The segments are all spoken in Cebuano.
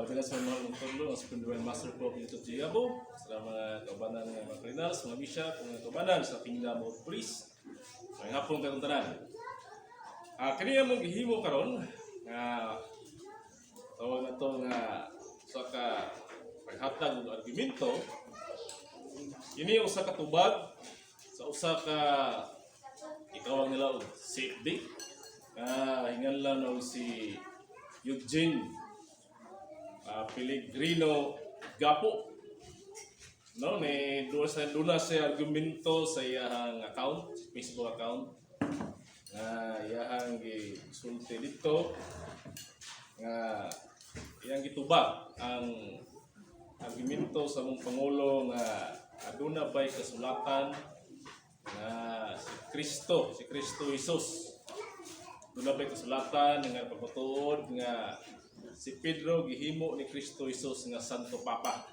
Labi na sa mga magtudlo, ang Supreme Divine Master Pope Benito Giabo, sa mga kaubanan nga mga cardinals, mga bishop, mga kaubanan sa Kingdom of Police. Maayong hapon katong tanan. Kani among gihimo karon nga tawag na to nga sa ka paghatag og argumento, kini usa ka tubag sa usa ka itawag nila og safety nga hinganlan og si Eugene Pellegrino Gapo, no? Ni doon sa duna siya argumento sa iyang account, Facebook account, nga iyang gisulti dito nga iyang gitubag ang argumento sa among pangulo nga aduna bay kasulatan nga si Kristo Jesus, aduna bay kasulatan nga pagmatuod nga si Pedro gihimo ni Kristo Jesus nga Santo Papa.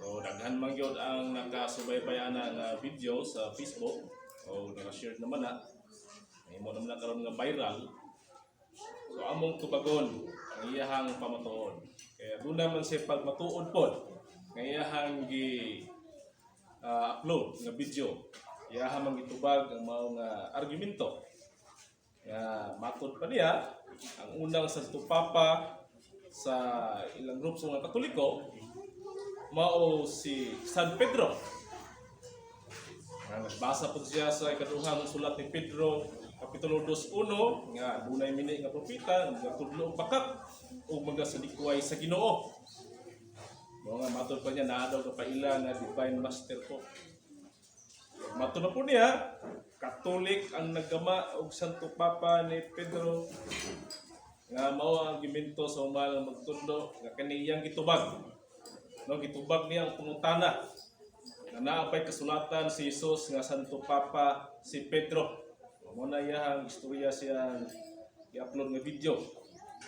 So daghan man gyud ang nakasubaybay ana nga video sa Facebook o naka-share naman na. Nahimo naman na karon nga viral. So among tubagon ang iyahang pamatuod. Kaya doon naman siya pagmatuod pod nga iyahang gi upload nga video. Iyahang man gitubag ang mao nga argumento. Nga matod pa niya, ang unang Santo Papa sa ilang group sa mga Katoliko mao si San Pedro. Nga nagbasa po siya sa ikaduhang sulat ni Pedro kapitulo 2:1 nga dunay mini nga propeta nga tudlo og bakak ug magasalikway sa Ginoo. Mao nga matod pa niya naa daw kapaila nga divine master po. Matod na po niya, Katolik ang naggama og Santo Papa ni Pedro, nga mao ang argumento sa umalang magtudlo nga kaniyang gitubag. No, gitubag niya ang pangutana nga naa bay kasulatan si Jesus nga Santo Papa si Pedro. Mao na iyang istorya siya i-upload nga video.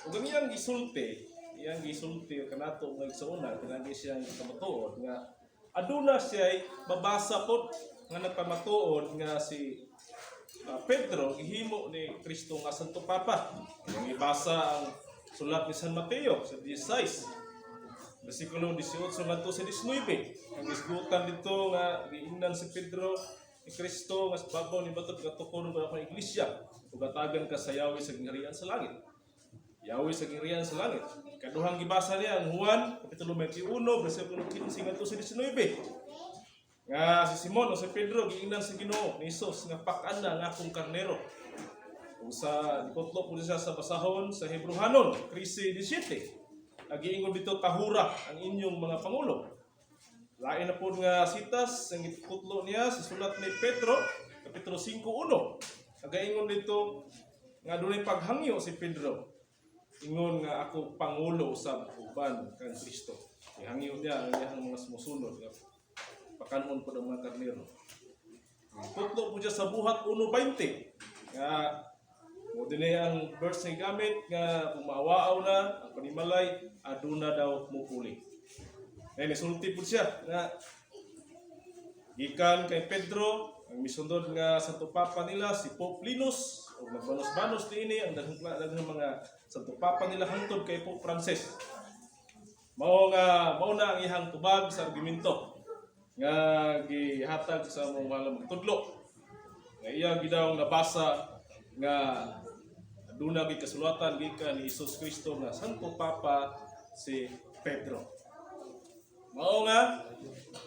Ug ang iyang gisulti kanato nga igsuonan, kanagi siyang kamatuod nga aduna siya mabasa pod nga nagpamatuod nga si Pedro gihimo ni Kristo nga Santo Papa. Iyang ibasa ang sulat ni San Mateo sa 16 versikulo 18 ngadto sa 19. Ang isgutan dito nga giingnan si Pedro ni Kristo nga sa babaw ni bato gatukon ko akong iglesia ug hatagan ka sa yawi sa gingharian sa langit. Yawi sa gingharian sa langit. Kaduhang gibasa niya ang Juan kapitulo 21 versikulo 15 ngadto sa 19. Nga si Simon o si Pedro giingnan sa Ginoo ni Jesus nga pak-an na nga akong karnero. Ug sa gikutlo po siya sa basahon sa Hebrehanon 13:17. Nagiingon dito, "Tahura ang inyong mga pangulo." Lain na po nga sitas ang gikutlo niya sa sulat ni Pedro kapitulo 5:1. Nagaingon dito nga dunay paghangyo si Pedro. Ingon nga ako pangulo sa uban kang Kristo. Ihangyo niya ang iyang mga sumusunod nga pakanon po ng mga karnero. Kutlo po siya sa Buhat 1:20 nga mo dinhi ang verse nga gamit nga kung maawaaw na ang panimalay, aduna daw mupuli. Ngayon, nisulti po siya nga gikan kay Pedro ang misundod nga Santo Papa nila si Pope Linus o nagbanos-banos niini ang daghang daghang mga Santo Papa nila hangtod kay Pope Francis. Mao nga mao na ang iyang tubag sa argumento nga gihatag sa among mahal na magtudlo. Nga iya gidaw nabasa nga aduna gyud kasulatan gikan ni Jesus Kristo nga Santo Papa si Pedro. Mao nga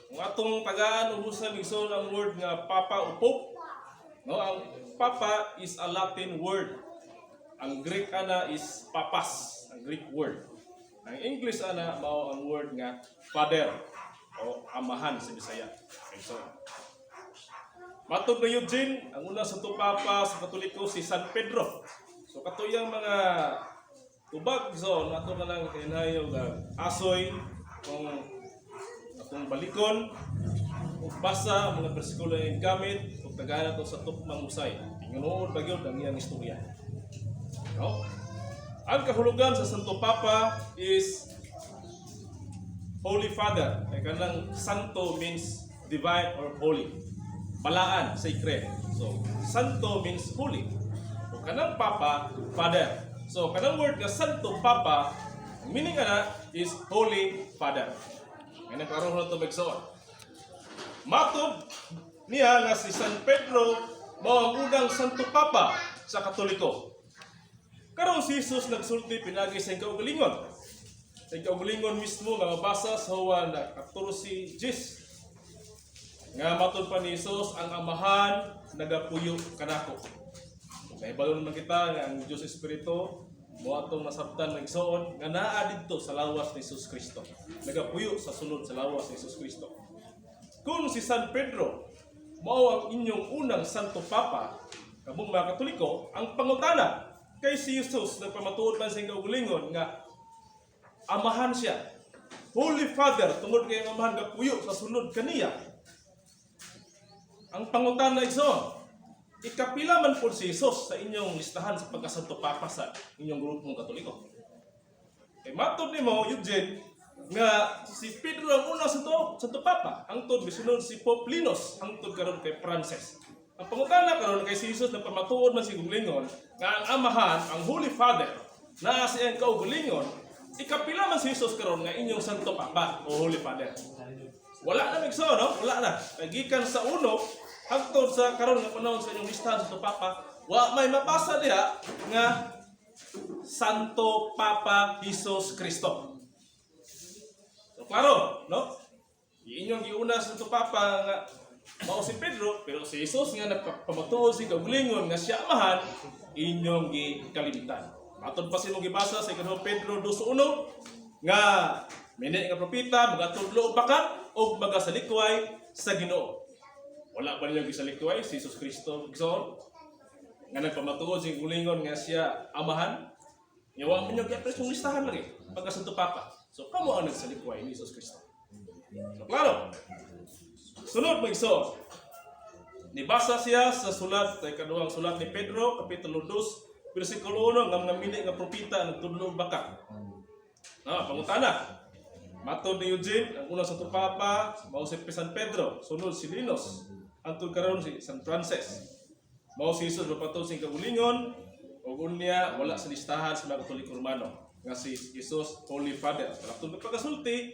kung atong tagaan og usa igsoon ang word nga papa o pope, no, ang papa is a Latin word. Ang Greek ana is papas, ang Greek word. Ang English ana mao ang word nga father o amahan sa Bisaya. Okay, so matod na Eugene, ang una Santo Papa sa Katoliko si San Pedro. So katuyang mga tubag, so nato na lang kinayo nga asoy kung atong balikon ug basa ang mga bersikulo nga gamit ug tagaan nato sa tukmang usay. Tingunoon ba gyud ang iyang istorya. No? Ang kahulugan sa Santo Papa is Holy Father. Kay kanang Santo means divine or holy. Balaan, sacred. So, Santo means holy. O kanang Papa, Father. So, kanang word nga Santo Papa Ang meaning ana is Holy Father. Ngayon ang klaro na ito, igsoon. Matod niya nga si San Pedro mao ang unang Santo Papa sa Katoliko. Karon, si Jesus nagsulti pinagi sa iyang kaugalingon. Sa iyang kaugalingon mismo nga mabasa sa Juan 14:10. Nga matod pa ni Jesus, "Ang Amahan nagapuyo kanako." Nahibalo naman kita nga ang Diyos Espiritu mao atong nasabtan, mga igsoon, nga naa didto sa lawas ni Jesus Kristo. Nagapuyo sa sulod sa lawas ni Jesus Kristo. Kung si San Pedro mao ang inyong unang Santo Papa, kamong mga Katoliko, ang pangutana kay si Jesus nagpamatuod man sa iyang kaugalingon nga amahan siya. Holy Father, tungod kay ang Amahan gapuyo sa sulod kaniya. Ang pangutana, igsoon, ikapila man po si Jesus sa inyong listahan sa pagkasanto Papa sa inyong grupong Katoliko? Kay matod nimo, Eugene, nga si Pedro ang una sa to, Santo Papa. Hangtod misunod si Pope Linus, hangtod karon kay Francis. Ang pangutana karon kay si Jesus nagpamatuod man sa kaugalingon nga ang Amahan, ang Holy Father, naa sa iyang kaugalingon, ikapila man si Jesus karon nga inyong Santo Papa o Holy Father? Wala na, igsoon, no? Wala na. Kay gikan sa uno, hangtod sa karon nga panahon sa inyong listahan sa Santo Papa, wa may mabasa diha nga Santo Papa Jesus Kristo. So, klaro, no? Inyong giuna sa Santo Papa nga mao si Pedro, pero si Jesus nga nagpamatuod sa kaugalingon nga siya Amahan, inyong gikalimtan. Matod pa sa imong gibasa sa ikaduhang Pedro 2:1 nga mini nga propeta magatudlo og baka og magasalikway sa Ginoo. Wala ba ninyo gisalikway si Jesus Kristo, igsoon? Nga nagpamatuod sa kaugalingon nga siya Amahan? Nga wa man ninyo gi-appreciate yung listahan lagi pagka Santo Papa. So kamo ang nagsalikway ni Jesus Kristo. So klaro. Sunod, mga igsoon. Nibasa siya sa sulat sa ikaduhang sulat ni Pedro, kapitulo 2, bersikulo 1, nga mga mini nga propeta nagtudlo og baka. Ah, pangutana. Matod ni Eugene, ang unang Santo Papa mao si San Pedro, sunod si Linus, hangtod karon si San Francis. Mao si Jesus mapatod sa kaugalingon ug unya wala sa listahan sa mga Katoliko Romano nga si Jesus Holy Father. Kalaptong pagkasulti,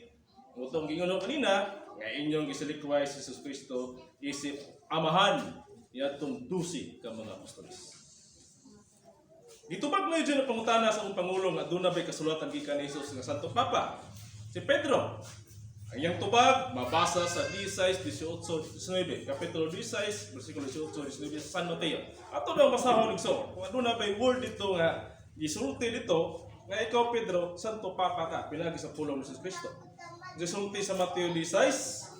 ang utong giingon kanina nga inyong gisalikway si Jesus Kristo isip Amahan niadtong 12 ka mga apostoles. Gitubag na yun ang pangutana sa akong pangulo nga aduna ba'y kasulatan gikan ni Jesus nga Santo Papa si Pedro. Ang iyang tubag mabasa sa 16, 18, 19. Kapitulo 16, versikulo 18, 19 sa San Mateo. Ato nang basahon, igsoon. Kung aduna ba'y word dito nga gisulti dito nga ikaw, Pedro, Santo Papa ka pinagi sa pulong ni Jesus Kristo. Gisulti sa Mateo 16,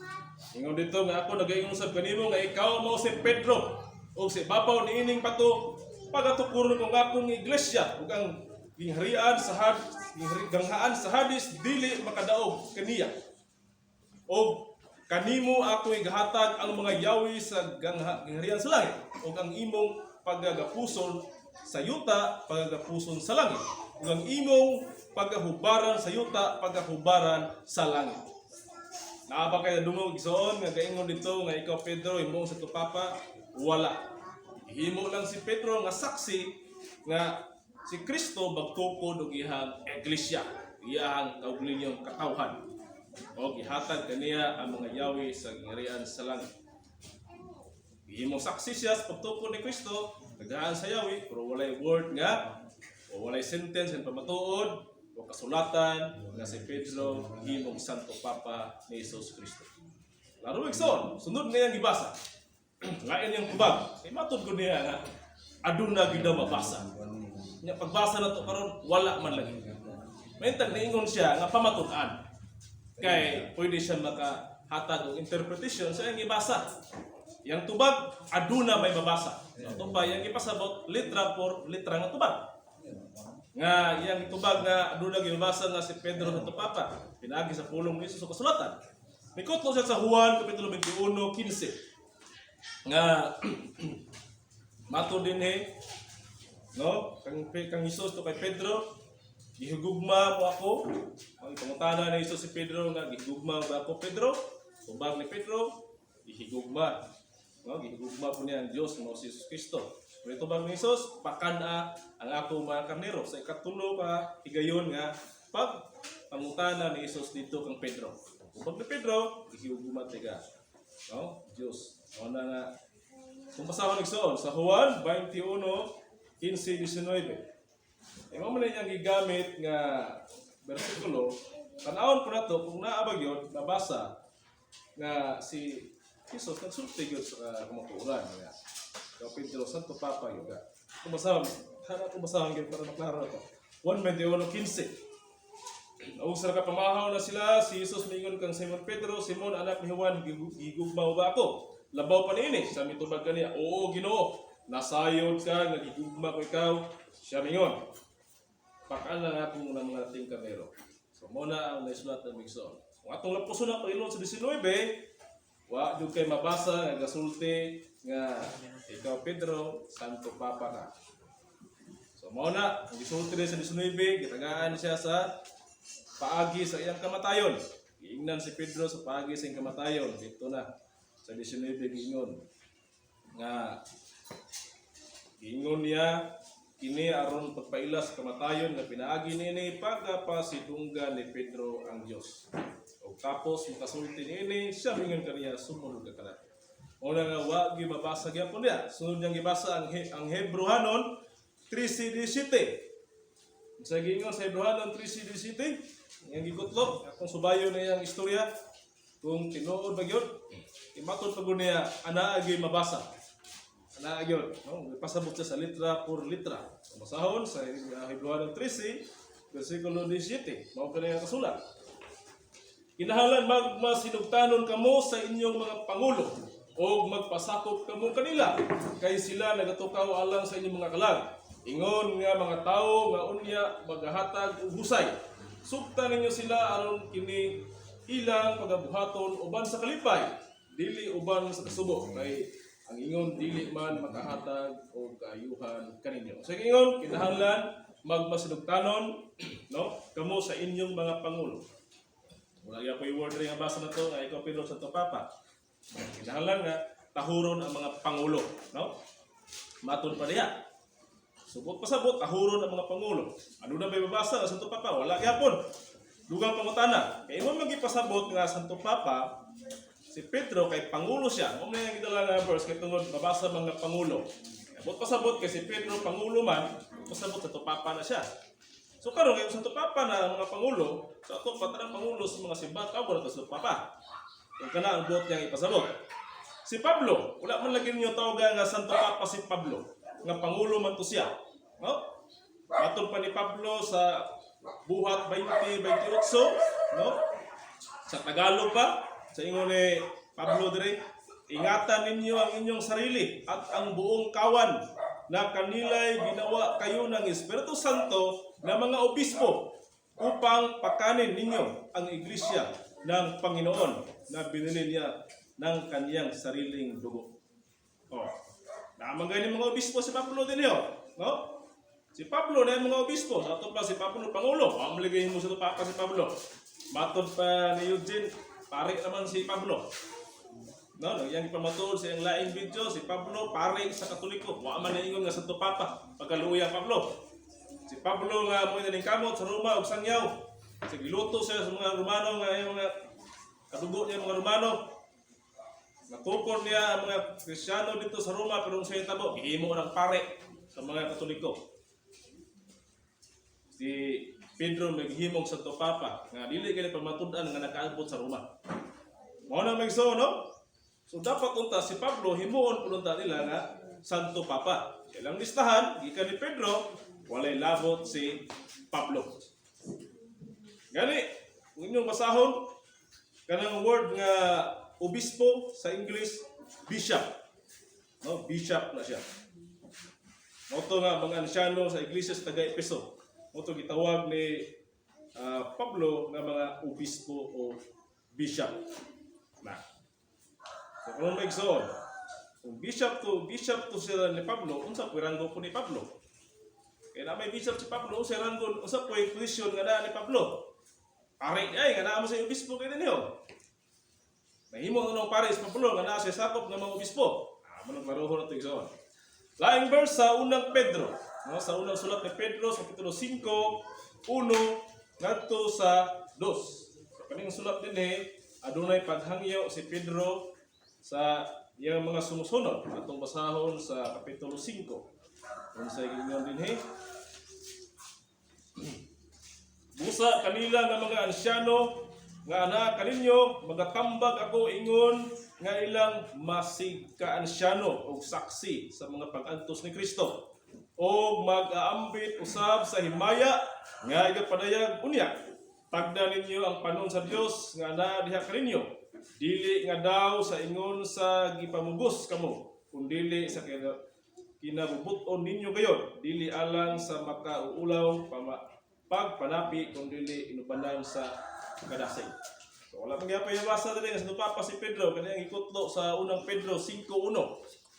ingon dito nga, "Ako nagaingon usab kanimo nga ikaw mao si Pedro ug sa ibabaw niining bato pagatukuron ko ang akong iglesia ug ang gingharian sa had ganghaan sa Hades dili makadaog kaniya. Og kanimo ako igahatag ang mga yawi sa gingharian sa langit ug ang imong pagagapuson sa yuta pagagapuson sa langit ug ang imong pagahubaran sa yuta pagahubaran sa langit." Naa ba kay nadungog, igsoon, nga gaingon dito nga ikaw, Pedro, imong Santo Papa? Wala. Himo lang si Pedro nga saksi nga si Kristo magtukod og iyang iglesia, iyang kaugalingong katawhan. O gihatag kaniya ang mga yawi sa gingharian sa langit. Gihimong saksi siya sa pagtukod ni Kristo, tagaan sa yawi, pero walay word nga o walay sentence ang pamatuod o kasulatan nga si Pedro himong Santo Papa ni Jesus Kristo. Laro, igsoon, sunod na iyang gibasa. Lain yung tubag. Kay matod ko niya nga aduna gyud daw mabasa. Nya pagbasa na to karon, wala man lagi. Maintag niingon siya nga pamatud-an. Kay pwede siya makahatag og interpretation sa iyang gibasa. Yang tubag, aduna may mabasa. So, ato pa iyang gipasabot litra por litra nga tubag. Nga iyang tubag nga aduna gibasa nga si Pedro Santo Papa pinaagi sa pulong ni Jesus sa kasulatan. Mikutlo siya sa Juan kapitulo 21:15 nga mato dinhi, no, kang Jesus to kay Pedro, "Gihigugma mo ako?" Ang pangutana ni Jesus si Pedro nga, "Gihigugma ba ako, Pedro?" Tubag ni Pedro, "Gihigugma," no? Gihigugma po niya ang Dios, mao si Jesus Kristo. Pero tubag ni Jesus, "Pakan-a ang akong mga karnero," sa ikatulo ka higayon nga Pag pangutana ni Jesus dito kang Pedro. Tubag ni Pedro, gihugma tiga. No? Diyos. Mao na nga kung basahon, igsoon, sa Juan 21, 15, 19. Mao man niyang gigamit nga bersikulo, tan-awon po nato kung naa ba gyud nabasa nga si Jesus nagsulti gyud sa kamatuoran nga ikaw, Pedro, Santo Papa gyud ka. Kung basahon, hana kung basahon gyud para maklaro na to. 1, 21, 15. Ug sa kapamahaw na sila, si Jesus miingon kang Simon Pedro, "Simon, anak ni Juan, gigugma mo ba ako? Labaw pa niini." Sa mitubag kaniya, "Oo, Ginoo, nasayod ka nga gigugma ko ikaw." Siya mingon, "Pakaan lang akong mga lating karnero." So mao na ang naisulat ng igsoon. Kung atong lapuson na pag-ilon sa 19, wa jud kay mabasa nga gasulti nga ikaw, Pedro, Santo Papa ka. So mao na, ang gisulti rin sa 19, gitagaan siya sa paagi sa iyang kamatayon. Giingnan si Pedro sa paagi sa iyang kamatayon. Dito na sa 19 giingon nga giingon niya kini aron pagpaila sa kamatayon nga pinaagi niini pagapasidunggan ni Pedro ang Dios. Og tapos makasulti niini, siya mingon kaniya, "Sumunod ka kanako." Una nga wa gyud mabasa gyapon niya. Sunod niyang gibasa ang Hebrehanon 13:17. Sa giingon sa Hebrehanon 13:17, iyang gikutlo, akong subayon na iyang istorya, kung tinuod ba gyud, imatod pa gud niya, anaa gyud mabasa. Anaa gyud, no? Pasabot siya sa litra por litra. Basahon sa Hebrehanon 13, versikulo 17, mao kani ang kasulat. "Kinahanglan magmasinugtanon kamo sa inyong mga pangulo o magpasakop kamo kanila kay sila nagatukaw alang sa inyong mga kalag. Ingon nga mga tawo nga unya magahatag og husay. Sugta ninyo sila aron kini ilang pagabuhaton uban sa kalipay, dili uban sa kasubo, kay ang ingon dili man makahatag og kaayuhan kaninyo." So ingon kinahanglan magmasinugtanon, no, kamo sa inyong mga pangulo. Wala gyud ko'y word rin nga basa na to nga ikaw, Pedro, Santo Papa. Kinahanglan nga tahuron ang mga pangulo, no? Matod pa niya. Subot pasabot, tahuron ang mga pangulo. Ano na may mabasa nga Santo Papa? Wala gyapon. Dugang pangutana. Kay mo magipasabot nga Santo Papa si Pedro kay pangulo siya. Mao man yung gidala nga verse kay tungod mabasa mga pangulo. Abot pasabot kay si Pedro pangulo man, pasabot Santo Papa na siya. So karon kay Santo Papa na ang mga pangulo, sa ato pa tanang pangulo sa mga simbahan tawag na Santo Papa. Kung kana ang buot niyang ipasabot. Si Pablo, wala man lagi ninyo tawagan nga Santo Papa si Pablo, nga pangulo man to siya. No? Matod pa ni Pablo sa Buhat 20:28, no? Sa Tagalog pa, sa ingon ni Pablo dire, "Ingatan ninyo ang inyong sarili at ang buong kawan na kanila'y ginawa kayo ng Espiritu Santo na mga obispo upang pakanin ninyo ang iglesia ng Panginoon na binili niya ng kaniyang sariling dugo." Oh. Naman gani mga obispo si Pablo din yun, no? Si Pablo na yung mga obispo. Sa ato pa si Pablo pangulo. Pamaligay mo sa Papa si Pablo. Matod pa ni Eugene, pare naman si Pablo. No, no, iyang ipamatuod sa iyang laing video, si Pablo pare sa Katoliko. Wa man na ingon nga Santo Papa. Pagkaluya Pablo. Si Pablo nga mo ning kamot sa Roma og sangyaw. Sa giluto siya sa mga Romano nga yung mga kadugo niya mga Romano. Natukod niya ang mga Kristiyano dito sa Roma, pero kung siya tabo, gihimo ng pare sa mga Katoliko. Si Pedro maghimong Santo Papa nga dili kay pamatud-an nga nakaabot sa Roma. Mao na may so, no? So dapat unta si Pablo himuon pud unta nila nga Santo Papa. Ilang listahan gikan ni Pedro, walay labot si Pablo. Gani, kung inyong basahon kanang word nga obispo sa English, bishop. No, bishop na siya. Mao to nga mga ansyano sa iglesia sa taga Epeso. Mao to gitawag ni Pablo nga mga obispo o bishop. Na. So kung may igsoon, kung bishop to sila ni Pablo, unsa po'y ranggo po ni Pablo? Kaya na may bishop si Pablo, unsa ranggo, unsa po'y posisyon nga naa ni Pablo? Pare ay nga naa mo sa obispo kay ninyo. Nahimo na ng pare si Pablo nga naa siya sakop nga mga obispo. Ah, manong klarohon na ito, igsoon. Laing verse sa Unang Pedro, no, sa unang sulat ni Pedro sa Kapitulo 5, 1 ngadto sa 2. So kaning sulat dinhi, adunay paghangyo si Pedro sa iyang mga sumusunod. Atong basahon sa kapitulo 5. Unsay giingon dinhi? Busa kanila nga mga ansyano nga ana kaninyo, magatambag ako ingon nga ilang masig kaansyano og saksi sa mga pag-antos ni Kristo og mag-aambit usab sa himaya nga igapadayag unya. Tagda ninyo ang panon sa Dios nga ana diha kaninyo, dili nga daw sa ingon sa gipamugos kamo, kundili sa kinabubut-on ninyo gayon, dili alang sa makauulaw pagpanapi, kundili inubanan sa kadasig. So wala pang gyapon yung basa dili nga sa Papa si Pedro kani ang ikutlo sa Unang Pedro 5:1,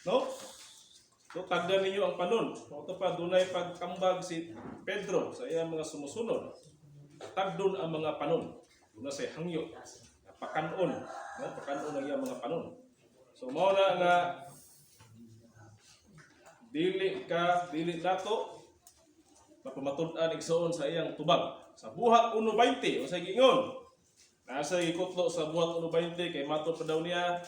no? So tagda ninyo ang panon. Mao to pa dunay pagkambag si Pedro sa iyang mga sumusunod. Tagdon ang mga panon. Duna say hangyo. Pakanon, no? Pakanon ang iyang mga panon. So mao na nga dili nato mapamatud-an, igsoon, sa iyang tubag. Sa Buhat 1:20, unsay giingon? Nasa gikutlo sa Buhat 1:20 kay matod pa daw niya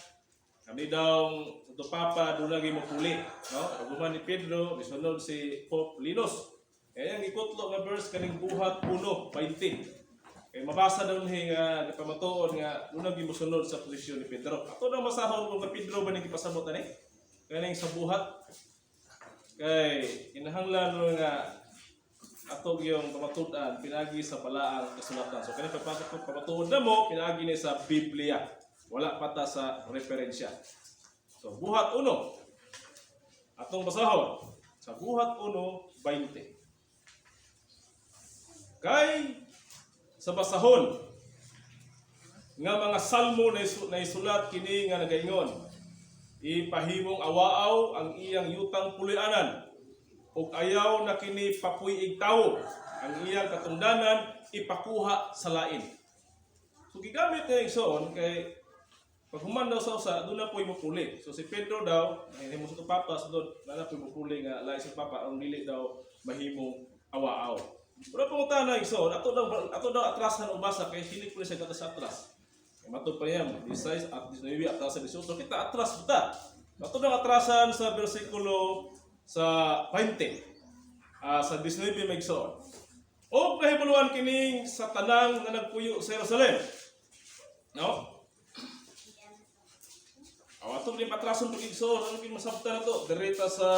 kami daw sa Papa doon lagi mopuli, no? Paghuman ni Pedro, gisunod si Pope Linus. Kaya ang gikutlo nga verse kaning Buhat 1:20. Kay mabasa daw niya nga gipamatuod nga doon lagi mosunod sa posisyon ni Pedro. Ato nang basahon kung kay Pedro ba ning gipasabot ani? Kaning sa Buhat, kay kinahanglan mo nga ato yung pamatud-an pinagi sa balaang kasulatan. So kani pagpasok ko pamatuod na mo pinagi ni sa Biblia. Wala pa ta sa referensya. So Buhat 1. Atong basahon sa Buhat 1:20. Kay sa basahon nga mga salmo na naisulat kini nga nagaingon, "Ipahimong awaaw ang iyang yutang puloy-anan ug ayaw na kini papuy-ig tawo. Ang iyang katungdanan ipakuha sa lain." So gigamit niya, igsoon, kay paghuman daw sa usa, doon na po'y mupuli. So si Pedro daw, nahimo sa Papa, so doon na po'y mupuli nga lain sa Papa, ang dili daw mahimong awaaw. Pero pangutana, igsoon, ato daw atrasan o basa kay hilig po siya sa atras. Kay matod pa niya, 16 at 19 atras sa 18, kita atras ta. Ato daw atrasan sa bersikulo sa 20. Sa 19 may igsoon. O kahibuluan kining sa tanang nga nagpuyo sa Jerusalem. No? Aw, ato rin patrason pag, igsoon, ano king masabta na to? Direta sa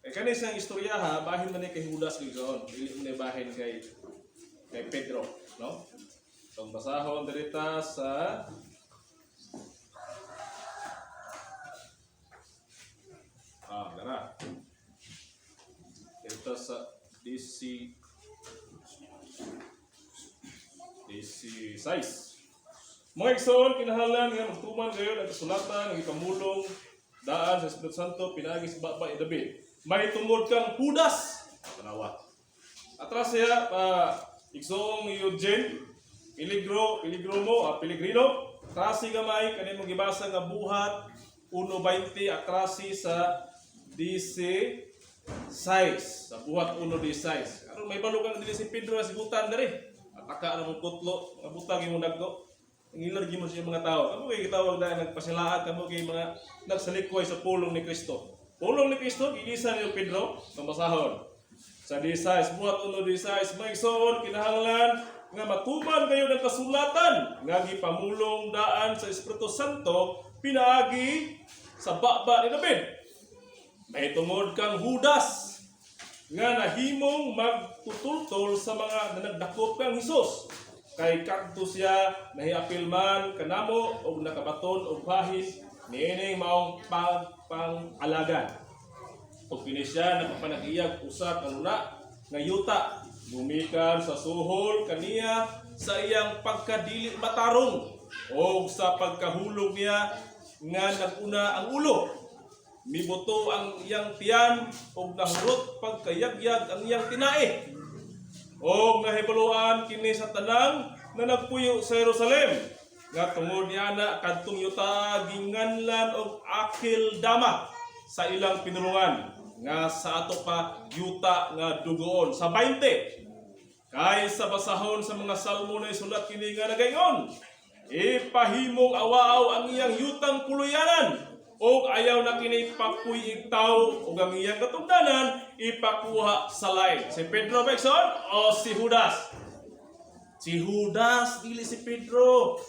eh kani siyang istorya ha, bahin man ni kay Judas, igsoon. Dili mo ni bahin kay Pedro, no? So basahon direta sa dara. Direta sa DC DC 6. Mga igsoon, kinahanglan nga magtuman gayon ang kasulatan nga gipamulong daan sa Espiritu Santo pinaagi sa baba ni David. May tungod kang Judas. Tanawa. Atras siya, igsoong Eugene, Piligro, Piligro mo, Piligrino. Atrasi gamay, kanin mo gibasa nga Buhat 1:20, atrasi sa DC 6. Sa Buhat 1:16. Aron may balo kang dili si Pedro na sigutan diri. Ataka na mong kutlo, mga butang imong dagko. Ngilar gyud mo siya mga tao. Kamo kay gitawag dahil nagpasilaad, kamo kay mga nagsalikway sa pulong ni Kristo. Pulong ni Kristo, gilisan ni Pedro, pambasahon. Sa 16, Buhat 1:16, "Mga igsoon, kinahanglan nga matuman kayo ng kasulatan nga gipamulong daan sa Espiritu Santo pinaagi sa baba ni David. May tungod kang Judas nga nahimong magtutultol sa mga nanagdakop kang Hesus. Kay kadto siya nahiapil man kanamo og nakabaton og bahin niining maong pagpangalagan. Ug kini siya nakapanag-iyag usa ka luna nga yuta gumikan sa suhol kaniya sa iyang pagkadili matarong o sa pagkahulog niya nga naguna ang ulo. Mibuto ang iyang tiyan ug nahurot pagkayagyag ang iyang tinai. Og nahibaluan kini sa tanang na nagpuyo sa Jerusalem nga tungod niana kadtong yuta ginganlan og Akeldama sa ilang pinulungan, nga sa ato pa "yuta nga dugoon." Sa 20, Kay sa basahon sa mga salmo na isulat kini nga nagaingon, "Ipahimong awaaw ang iyang yutang puluyanan, ug ayaw na kini papuy-ig tawo, ug ang iyang katungdanan ipakuha sa lain." Si Pedro ba, igsoon, o si Judas? Si Judas, dili si Pedro.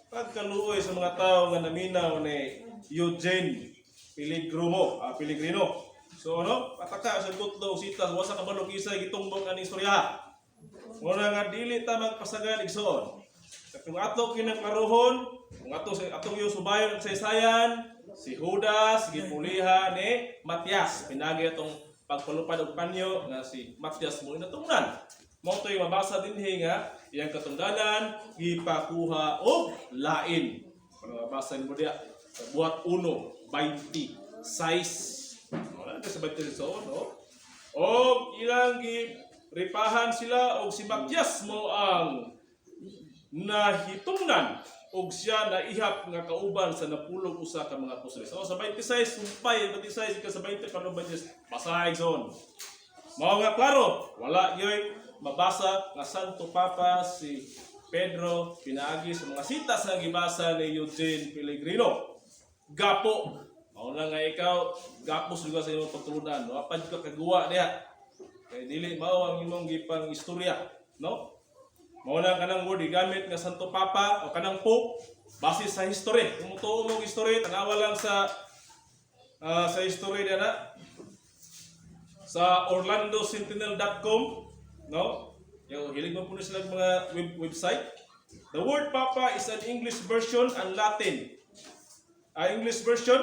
Pagkaluoy sa mga tao nga naminaw ni Eugene Pellegrino. So ano, pataka sa kutlo sitas, wa sa kabalo kinsa gitumbok ani istorya. Muna nga dili ta magpasagad, igsoon. Kung ato kinaklarohon, kung ato sa atong yung subayon at saysayan, si Judas gipulihan ni Matias. Pinagi atong pagpalupad og panyo nga si Matias mo natungnan. Mao to'y mabasa dinhi nga iyang katungdanan gipakuha og lain. Para mabasa nimo diya sa Buhat 1:26. Wala na sa 26 no? Og ilang giripahan sila og si Matias mo ang nahitungnan og siya naihap nga kauban sa 11 ka mga apostoles. So sa 26 sumpay 26 ka sa 20 pa 26 basahin zon. Mao nga klaro, wala yoy mabasa nga Santo Papa si Pedro pinaagi sa mga sitas nga gibasa ni Eugene Pellegrino. Gapo. Mao na nga ikaw gapos juga sa imong pagtulunan. Wa pa jud ka kagawa diha. Kay dili mao ang imong gipang istorya, no? Mao na kanang word gigamit nga Santo Papa o kanang Pope base sa history. Kung mutuo mo og history, tanawa lang sa history diha na sa orlandosentinel.com, no? Yo, hilig mo po na sila mga website. The word Papa is an English version and Latin. English version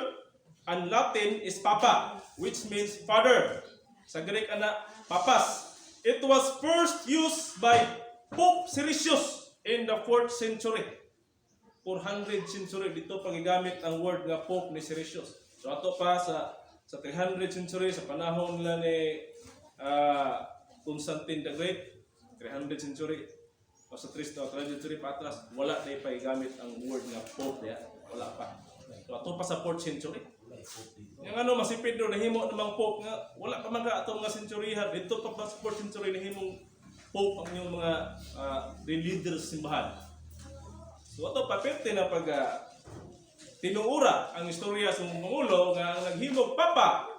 and Latin is Papa, which means father. Sa Greek ana, papas. It was first used by Pope Siricius in the 4th century. 400 century dito pagigamit ang word nga Pope ni Siricius. So ato pa sa 300 century, sa panahon nila ni Constantine the Great, 300 century o sa 300 century pa atras, wala na ipagigamit ang word nga Pope ya. Wala pa. So ato pa sa 4th century. Yung ano, mas si Pedro nahimo namang Pope nga wala pa man ka atong mga century ha. Dito pa sa 4th century nahimong Pope ang inyong mga leaders sa simbahan. So ato paperte na pag tinuura ang istorya sa Pangulo nga ang naghimog Papa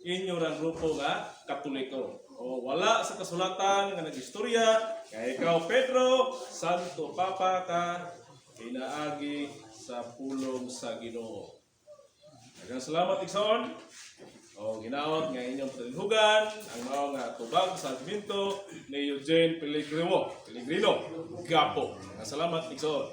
inyo rang grupo nga Katoliko. O wala sa kasulatan nga nag-istorya kay ikaw Pedro, Santo Papa ka pinaagi sa pulong sa Ginoo. Daghang salamat, igsoon. O ginaot nga inyong patinhugan ang mao nga tubag sa argumento ni Eugene Pellegrino. Pellegrino Gapo. Daghang salamat, igsoon.